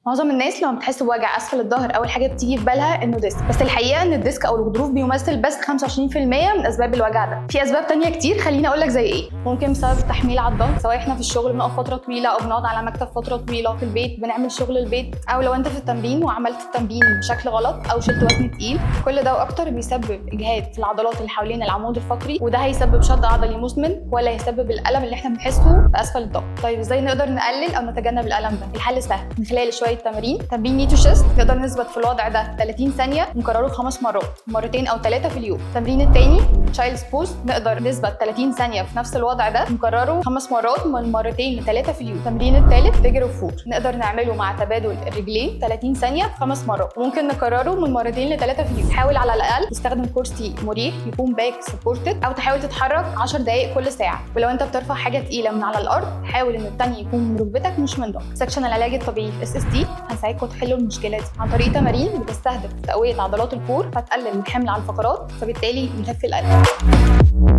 معظم الناس لما بتحس بوجع اسفل الظهر اول حاجة بتيجي في بالها انه disc، بس الحقيقة ان ال disc او الغضروف بيمثل بس 25% من اسباب الوجع ده. في اسباب تانية كتير، خليني اقول لك زي ايه. ممكن بسبب التحميل على الظهر، سواء احنا في الشغل بنقف فترة طويلة او بنقعد على مكتب فترة طويله، في البيت بنعمل شغل البيت، او لو انت في التمرين وعملت التمرين بشكل غلط او شلت وزن تقيل. كل ده واكتر بيسبب اجهاد في العضلات اللي حوالين العمود الفقري، وده هيسبب شد عضلي مزمن ولا هيسبب الالم اللي احنا بنحسه في اسفل الظهر. طيب ازاي نقدر نقلل او نتجنب الالم ده؟ الحل سهل، من خلال شوية تمارين. تمرين knee to chest، نقدر نثبت في الوضع ده 30 ثانية ونكرره 5 مرات، مرتين او 3 في اليوم. التمرين الثاني child's pose، نقدر نثبت 30 ثانية في نفس الوضع ده ونكرره 5 مرات، من مرتين ل3 في اليوم. التمرين الثالث figure of four، نقدر نعمله مع تبادل الرجلين 30 ثانية 5 مرات، وممكن نكرره من مرتين ل3 في اليوم. حاول على الاقل تستخدم كرسي مريح يكون back supported، او تحاول تتحرك 10 دقائق كل ساعه. ولو انت بترفع حاجة تقيلة من على الارض، حاول ان التاني يكون من ركبتك مش من ظهرك. section العلاج الطبيعي في SST هنساعدكم تحلوا المشكلة دي عن طريق تمارين بتستهدف تقوية عضلات ال core، فتقلل الحمل على الفقرات، فبالتالي نخف الالم.